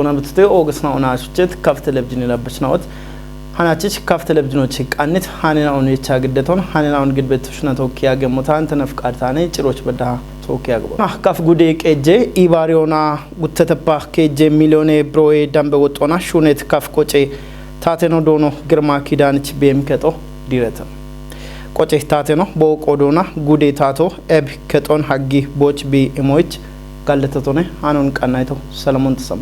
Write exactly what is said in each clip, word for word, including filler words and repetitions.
Ona bitute August na ona ashuchet kaf telebjin ila bishnaot. Hanachich kaf telebjinochi qannit hanena on yecha giddeton, hanena on gidbet tushna tokki yagemota ante nafqad tane ciroch bedda tokki yagbo. Na kaf gude qeje ibariona guttetepa keje milione broe dambe wotona shunet kaf qoce tateno dono Girma Kidanich bem keto direta. Qoce tateno bo qodona gude tato eb keton haggi boch bi emoich galletatone hanon qannayto Salomon Tsam.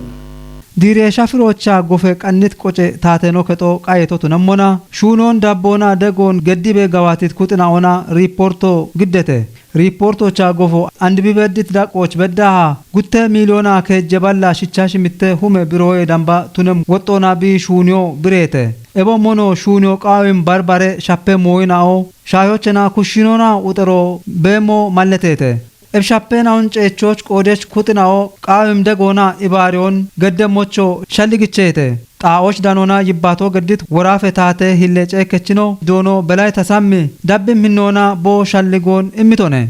Dire shafirocha gofe qannit qoce tateno keto qayeto tunammona shunon dabbona degon geddibe gawatit kuxina ona riporto giddete. Riportocha gofo andibibeddit daqoch beddaha gutte miliona keje balla shichash mitte hume biroe damba tunem woxxona bi shunio birete. Ebo mono shunio qawim barbare shappe moyinao shayochena kushinona uxero bemo malletete. Eb shappena on cechoch qodech kuxinao qawim degona ibarion gedde mocho shalligichete. Xaa'och danona yibbato geddit worafe taate hille ceekechino doono belay tasammi dabbi minnona boo shalligoon immitone.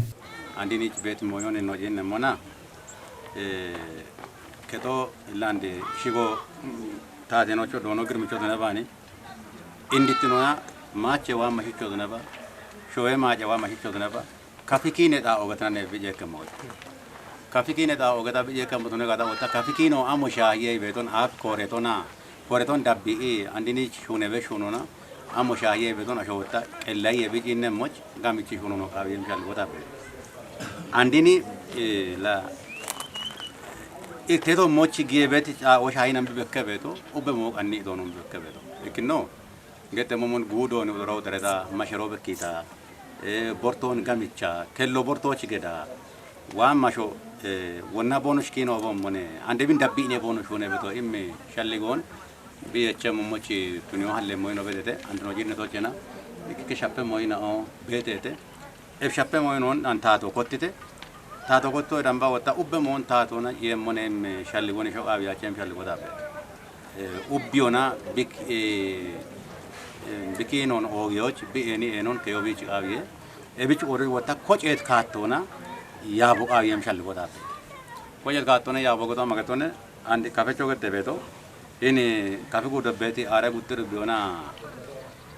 Andinich bet moyone no jenne mona. Eh, keto ilande shigo taate nocho doono girmicho dona bani. Indittinona maache waa mashicho dona ba. Showe maache waa mashicho dona ba. Kafikine da ogatana ne bije kamo. Kafikine da ogata bije kamo tone gata ota kafikino amo shahiye beton af koretona. Koreton dabbi e andini shune be shunona. Amo shahiye beton ashota ella ye bije ne moch gamichi shunono kabi yem shal gota be. Andini eh, la iteto mochi giye beti a o shahi nambi bekke beto ubbe mo anni donon bekke beto. Ikino gete momon gudo ni udoro dereda mashero bekkita. Eh, borton gamicha kello borto chigeda. Wa masho eh, wonna bono shkino bo mone ande bin dabbi ne bono shune beto imme shalligon. Bi eche momochi tunio halle moyno bedete andino jinne to chena. Ikike shappe moyna o betete. Eb shappe moyno an tato kottite. Tato kotto damba wota ubbe mon tato na yem mone imme shalligon sho abi achem shalligo dabe. Eh, ubbiona bik eh, eh, bikinon ogiyoch bi eni enon keyo bich awiye. Ebich ori wota kocet katona yabo awiyem shalli wota. Kocet katona yabo gota magatone andi kafe choge debeto. Ini kafe gudo beti are guttir biona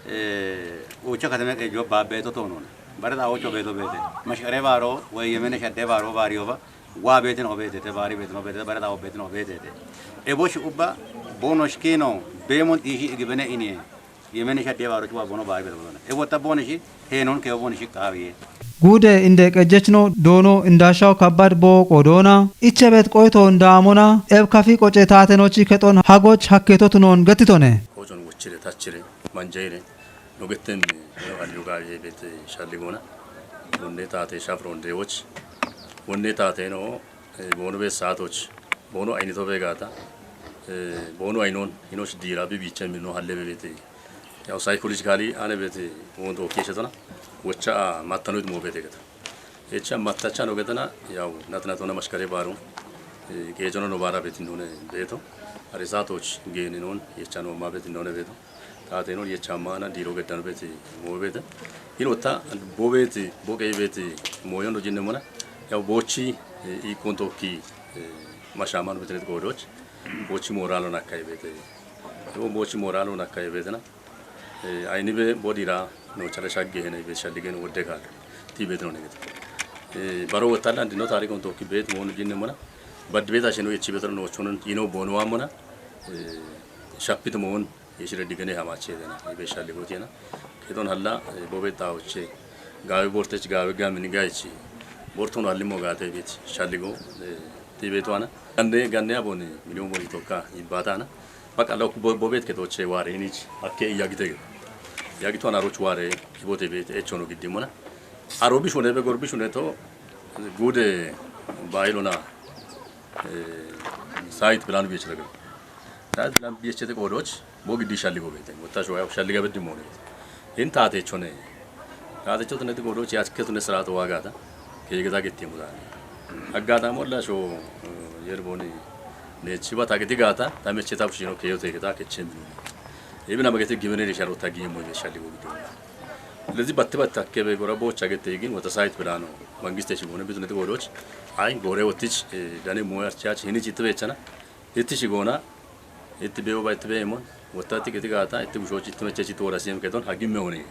eh, ucha katame ke jo ba beto tonon. Bare da ocho beto bete. Mashkare baro, we yemene shadde baro bari oba. Wa betin obetete bari betin obetete bare da betin obetete. Ebo shi ubba bono shkino bemon ishi igibene ini. Yemene shadde baro chwa bono bari betin obetete. Ebo ta bono shi henon ke bono shi kawiye. Gude inde qejechno doono indashaw kabbad boo qodoona ichebet qoyto ndaamona eb kafi qoce taatenochi kexon hagoch hakketo tunon gettitone. Qochon wochire tachire manjayire. No gettem no hal yoga ye bet shalligona. Wonne taate shafron dewoch. Wonne taate no eh, bono be saatoch. Bono aynito be gata. Eh, bono aynon hinoch dira bi bicha minno halle be bete. Yaw psychologically ane bete wondo keshetona. Wocha matano mo bete gata. Echa matacha no getana yaw natna tona mashkare baro. Eh, kejono no bara betin none beto. Are saatoch gene non yecha no ma betin none beto. Taate non yecha mana diro geddano beti mo beti. Hino ta bo beti bo ke beti mo yondo jinne mona. Ya bochi i konto ki mashaman beti godoch. Bochi moralo na kai beti. Bo bochi moralo na kai beti na. Ayni be bodira no chala shagge hena be shalligen wodde kal. Ti beti no ne beti. Baro wotala ndino tari konto ki beti mo jinne mona. Bad beti asheno yechi beti no chonon ino bono amona. Shapit mo on. Yeshire digene hamache dena ibe shalli gotiyena. Keton halla bobe tawoche gawe bortech gawe gamini gaichi borton halli mo gate bit shalli go. Ti beto ana ande ganne aboni miliyon boni tokka ibatana. Baka lo bobe ketoche ware inich akke yagite. Yagito ana roch ware kibote bit echono giddimona. Arobi shone be gorbi shone to gude bailona. Site plan bi chete. Site plan bi chete godoch mo giddi shalli go bete. Mo ta shoya shalli ga beddi mo ne. In taate chone. Taate chotne ti godoch ya ke tune sara to waga ta. Ke gida getti mo da. Agga ta mo la sho yer boni. Ne chiba ta gidi gata ta me cheta shino ke yote gita ke chemi. Ibina magete gimene ri sharo ta gi mo shalli go bete. Lezi batte batte akke be gora bocha gete gin wata site plan no. Mangiste shi bone bitune ti godoch. Ay gore wotich dane mo archach hini chitbe chana. Itti shigoona, itti be'uba, itti be'imon, wottatti qiti gaata, itti bushochi, itti mechechi, itti worasiyem keton, hagim me honi.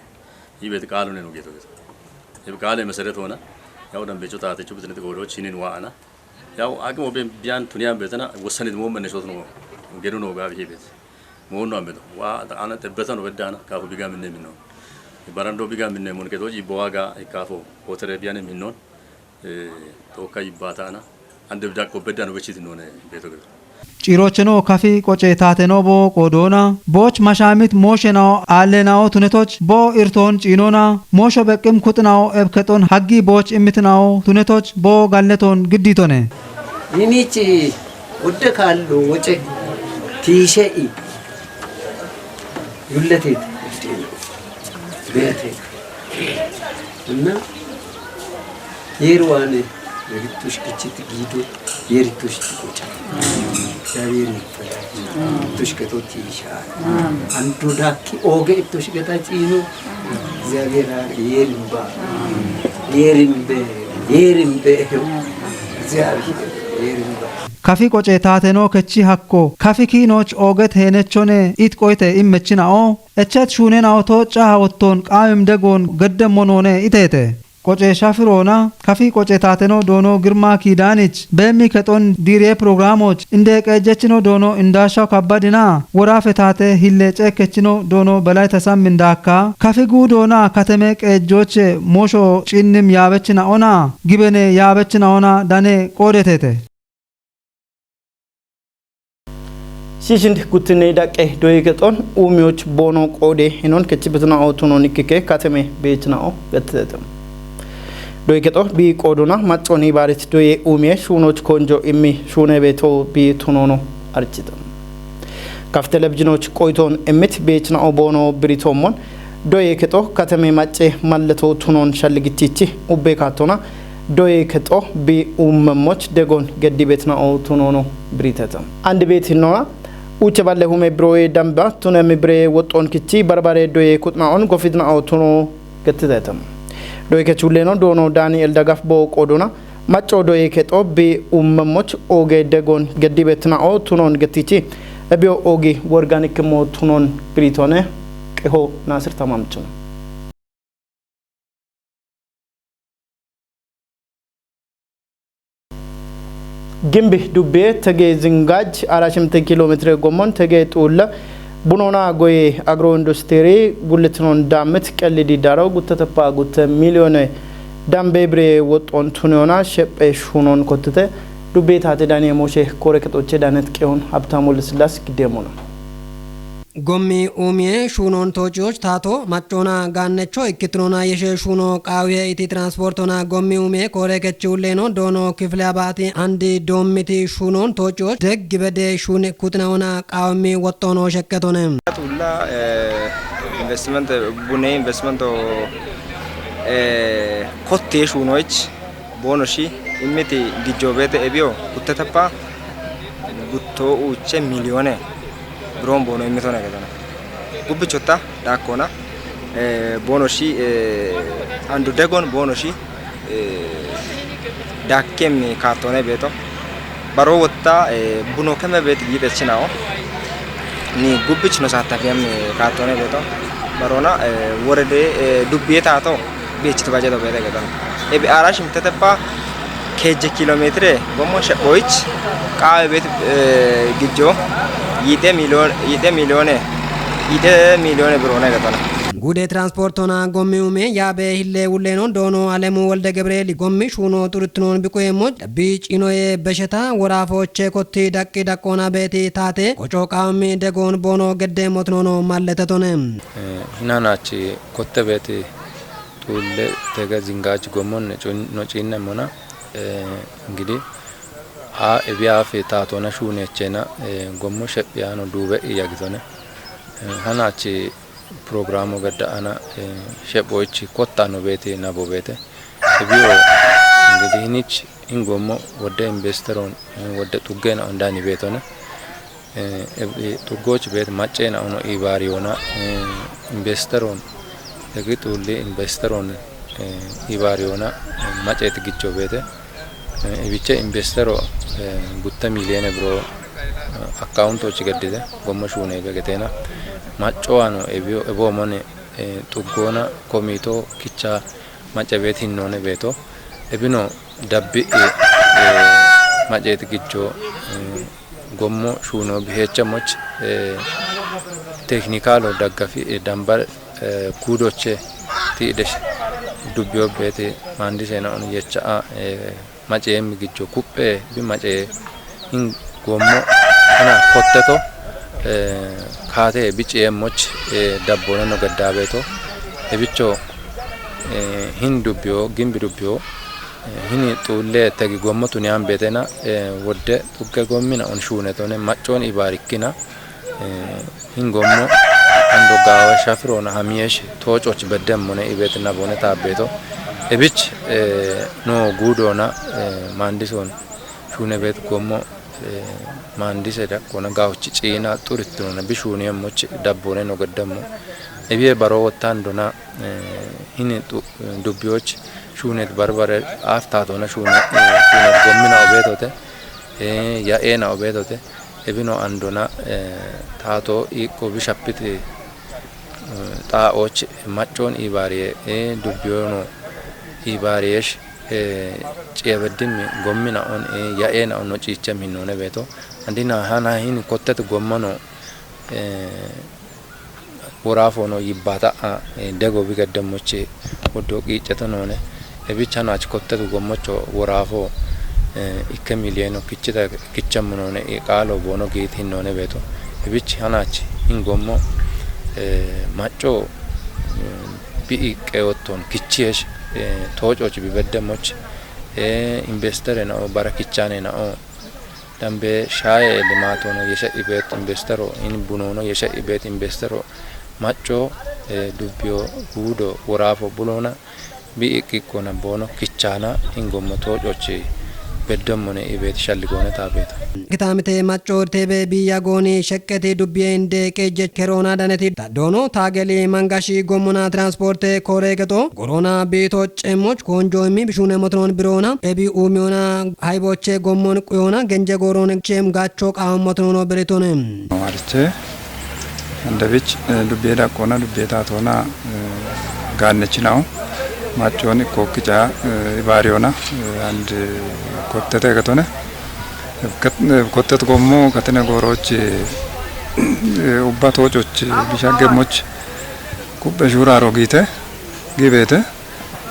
Ibet qaalu ne nu geto geto. Ib qaale meseret hona. Yaw dambecho taate chubit ne godo chinin wa ana. Yaw aqim oben biyan tuniyan betana, wosanit mo menne shot no. Gedu no gabi hibet. Mo no ambedo. Wa ta ana tebbeta no beddana, kafu biga minne minno. Barando biga minne mon keto, ibo waga, ikafo, hotere biyan minnon. Eh, tokka yibbaataana, ande bidakko beddan wechiti none beto gedo. Ciirocheno kafi qoce taateno bo qoodoona, booch mashaamit mooshenao aallenao tunetoch bo irtoon ciinoona, moosho beqqim kuxinao ebkexon haggi booch immitinao tunetoch bo galletoon gidditone. Yimichi wodde kaallo woce tiishe'i yulleteeti. Beete. Inna Yeruwaane, yerittush kichit giido, yerittush tikocha. Yabir tush keto tisha. Andu daki oge tush keta chino. Yabir yerimba. Yerimbe. Yerimbe. Yabir yerimba. Kafi qoce taateno kechi hakko. Kafi kiinoch oget heenechone it qoyte immechinao. Echet shuunenao to caha wotton qaawim degoon geddemmo noone iteete. Qoce shafiroona, kafi qoce taateno doono Girma Kiidaanich, beemmi kexon diiriye pirogiraamoch, inde qeejjechino doono Indaashaw Kabbadina, woraafe taate hille ceekkechino doono Belay Tasammin daakka, kafi guudoona kateme qeejjoche moosho ciinnim yaabechina'ona, gibene yaabechina'ona dane qoodeteete. Shiishind guttinne daqqe doye kexon uumiyoch boono qoode hinon kechibitna'o tunon ikkike kateme beechna'o gattitetem. Doye kexo bi qoodona macconi baarit doye uumiye shuunoch konjo immi shuune beeto bi tunono architem. Kaf telebijinoch qoyton immit beechna'o boono biritommon doye kexo kateme macce malleto tunon shalligitichi ubbe kaatona doye kexo bi uummemmoch degon geddi beetna'o tunono biritete. Andi beet hinnoona uche balle hume biroye damba tunemi bire woxxon kichi barbare doye kuxna'on gofitna'o tuno gettitete. Doye kechulleno doono Daniel Dagaf bo qoodona macco doye kexo bi uummemmoch oge degon geddi beetna'o tunon gettichi ebiyo ogi worganikmo tunon biritone qeho Nasir Tamamchun. Gimbi dubbiye tege zingaj ara shimte kilometre gommon tege xuulla bunona goye agro industiri gullitinon dammit qellidi daro guttetepa gutte miliyone dambe bire woxxon tuniyona shepphe shunon kottite dubbiye taate Daniye Moshe kore kexoche danet qeyon Habtamu Wolde Sillaase giddemono. Gommi uumiye shuunoon toociyoch taato maccoona gaannecho ikkitinona yeshe shuuno qaawiye iti transportona gommi uumiye koore kechi ulleeno doono kifile abaati andi doommiti shuunoon toociyoch deggi bede shuuni kuxinaona qaawimmi woxxoono sheqqetone. Tuulla, eh, investment, bune investment, eh, kotte shuunoich boono shi immiti gijjo beete ebiyo gutteteppa gutto uuche miliyone biroon boono immitone gedona. Gubbichotta dhaakkona, eh, boono shi, eh, andu degon boono shi, eh, daakkem kaattoone beeto. Baroo wotta, eh, buno keme beet giixechinawo. Ni gubbich no saattafiyam kaattoone beeto. Baroona, eh, worede, eh, dubbiye taato. Beechito bajeto beete geton. Ebi ara shimteteppa keejje kiilo meetire gommo she'oyich qaawe beet, eh, gijjo yixe miliyoon, yixe miliyoone, yixe miliyoone biroone getona. Gude transportona gommi ume yaabe hille wulleno doono Alemu Wolde Gebreeli gommi shuuno xurutinoon biqoyemmo dabbi ciinoye besheta woraafoche kotti daqqi daqqoona beeti taate qoco qaammi degoon boono gedde motinono malletetone. Eh, hinanachi kotte beeti xuulle tege zingaachi gommon no ciinnemmona, eh, ingidi a ebiyafe taatona shuunechena, eh, gommo shephiyaano duube iyagitone. Eh, hanachi programo gadda ana, eh, shephoichi kottano beete nabo beete. Ebiyo ingidi hinich ingommo wodde investeron, eh, wodde xuggena ondani beetone. Eh, eh, eh, xuggoochi beete macceena ono ibaariyoona, eh, investeroon, egi xuulli investeroon, eh, ibaariyoona, eh, maceeti gijjo beete, eh, ibiche investero, eh, gutte miiliyoone biro, eh, Akkawuntochi geddite gommo shuune gegetena. Maccoano ebio ebo mone, eh, xuggoona komito kicha macca beet hinnoone beeto. Ebino dabbi, eh, maceet gijjo, eh, gommo shuuno biheecha moch, eh, teknikalo daggafi, eh, dambar, eh, kudoche ti desh dubbiyo beete mandisena on yecha, eh, maceemmi gijjo kuphee bi macee hin gommo ana kotteto, eh, kaate bi ciyeemmoch, eh, dabboona no gaddaabeeto. Ebicho, eh, hin dubbiyo, gimbi dubbiyo, eh, hini xuulle tegi gommo tuniyaan beetena, eh, wodde xugge gommina on shuunetone maccoon ibaarikkina, eh, hin gommo ando gaawa shafirona hamiyesh toococh beddemmone ibeet naboone taabbeeto. Ebich, eh, no guudoona, eh, maandison shuune beet gommo, eh, maandise daqqoona gaawchi ciina xurittinona bi shuuniyemmoch dabboone no geddemmo. Ebiye baro wottandona, eh, hini xu-, dubbiyoch shuunet barbare aaf taatona shuune, eh, shuunet gommina obeetote, eh, ya'eena obeetote. Ebino andona, eh, taato iqqo bishapiti, eh, xaa'och maccoon ibaariye, eh, dubbiyono ibaariyesh, eh, ciyabeddimmi gommina on, eh, ya'eena on no ciichem hinnoone beeto. Andina hana hin kottet gommono, eh, woraafono yibbata a, eh, dego bi geddemmoche woddo qiicceto noone. Ebich hanaach kottetu gommocho woraafo, eh, ikke miliyeeno kichchita kichchemmo noone, i qaalo boono giit hinnoone beeto. Ebich hanaach hin gommo, eh, macco, eh, bi iqqeewottoon kichchiyesh, eh, toococh bi beddemmoch, eh, investere na'o bara kichchaane na'o dambe shaaye limaatono yeshe ibeet investero, in bunono yeshe ibeet investero, macco, eh, dubbiyo guudo woraafo buloona bi iqqiqqona boono kichchaana in gommo toocochi beddemmone ibeet shalligoone taabeeta. Kitaamite maccoorteebe biyya gooni sheqqeti dubbiye inde qeejje keroona daneti dadhoono taageli mangashi gommona transporte koore geto goroona biito ceemmoch koonjo immi bishuune motonoon biroona ebi uumiyoona hayboche gommon quyoona genje gooroon cheem gaacho qaawon motonoono biritone. Mariche andabich, eh, dubbiye daqqoona dubbiye taatoona, eh, gaannechinaho maccoon ikkookkicha, eh, ibaariyoona, eh, and, eh, kottete getone. Ket-, eh, kottet gommo katine gooroch, eh, ubba toococh bishaggemmoch kubbe shuuraaro giite gibeete.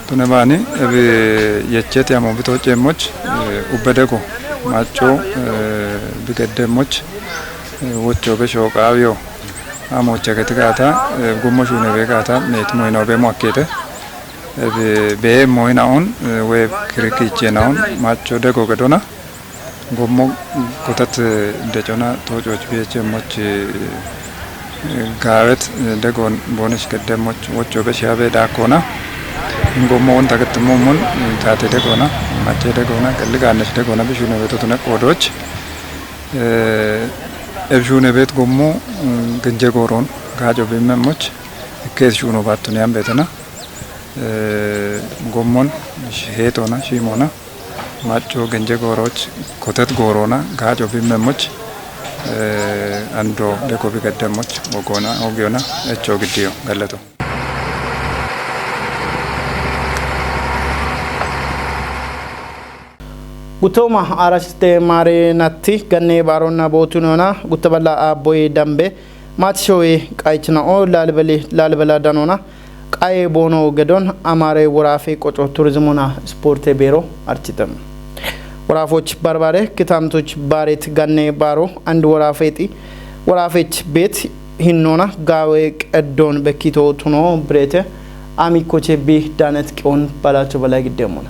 Tune baani ebi yecheti amo bito ceemmoch, eh, ubbe dego macco, eh, bigeddeemmoch, eh, wocho be shooqaawiyo amocha geti gaata, eh, gummo shuune be gaata meet moyino be mo akkeete. Ebi bee moyina on, eh, we kirikiichena on macco dego gedona. Gommo kotat decona toococh biyeche moch, eh, gaawet, eh, degon boonesh gedde moch wocho be shiyabe daakkoona. Gommo wonta gettummo mon, eh, taate degona, macce degona, qelli gaannesh degona bishuune beetotune qoodoch. Eh, ebishuune beet gommo, mm, genje gooroon gaaco bimme moch, ikkees shuuno baattune yambeetena. Eh, gommon heetona, shiimoona. Macco genje gooroch kotet gooroona gaaco bimme moch, eh, ando deko bi gedde moch wogoona, ogiyona, echo giddiyo, galleto. Guttooma aarashte maare natti ganne baaronna bootunona gutta balla abboye dambe maatishowe qayichina'o laalibeli, laalibela danona qaye boono gedon amaare woraafe qoco turizimona ispoorte beero archite. Woraafoch barbare kitaamtoch baaret ganne baaro and woraafeexi woraafech beet hinnoona gaawe qeddoon bekkito tuno bireete amikkoche bi daanet qi'on balaacho balay giddeemmona.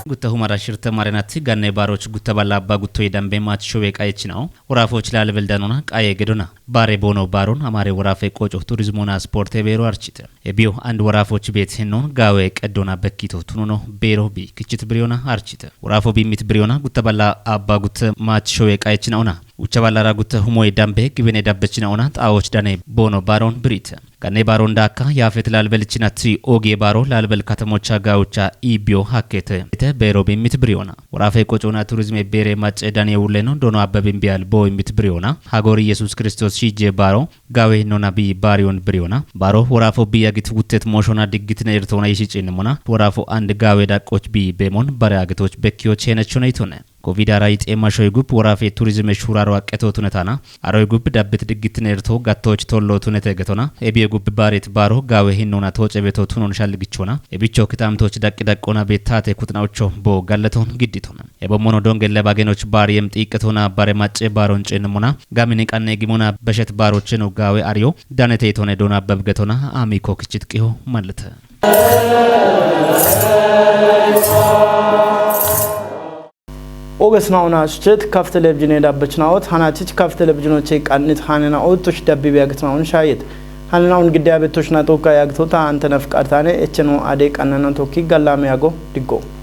Gutta humara shirte marenat ganne baaroch gutta balla abba guttoy dambe maatishowe qayechinao. Woraafoch laalibel danona qaye gedona. Baare boono baaron amaare woraafe qoco turizimona sporte beero archite. Ebiyo and woraafoch beet hinnoon gaawe qeddoona bekkito tunono beero bi kichit biriyona archite. Woraafo bi mit biriyona gutta balla abba gutte maatishowe qayechinaona. Ucha ballara gutta humoy dambe gibene dabbechina ona xawoch dane bono baron birite. Ganne baron dakka yafet lalbelchina tri oge baro lalbel katamocha gawucha ibyo hakete. Ite bero bimmit briona. Warafe qocona turizme bere mace dane wuleno dono abbabin biyal bo immit briona. Hagori Yesus Kristos shije baro gawe nona bi barion briona. Baro warafo bi agit wuttet moshona diggitne irtona ishi cinnimona. Warafo and gawe daqqoch bi bemon bare agitoch bekkiyoch henechona itone. Covid ara ixeema shoy gub warafe turizme shuraro aqqeto tunetana. Aroy gub dabbit diggitne irto gattoch tollo tunete getona. Ebiye gub baret baro gawe hinnona toce beto tunon shalgichona. Ebicho kitamtoch daqqi daqqona betate kutna ocho bo gallaton gidditona. Ebo mono dongelle bagenoch bariyem xiiqetona bare mace baron cinnimona. Gamini qanne gimona beshet barocheno gawe ariyo. Danete itone dona babgetona ami kokichit qiho mallete. Oges nauna shchet kaf televizine dabbechnaot hanachich kaf televizinoche qannit hanena otush dabbi biagtnaun shayet. Hanena un gidde abettush na toka yagtota ante nafqartane echeno ade qannana tokki gallame yago diggo.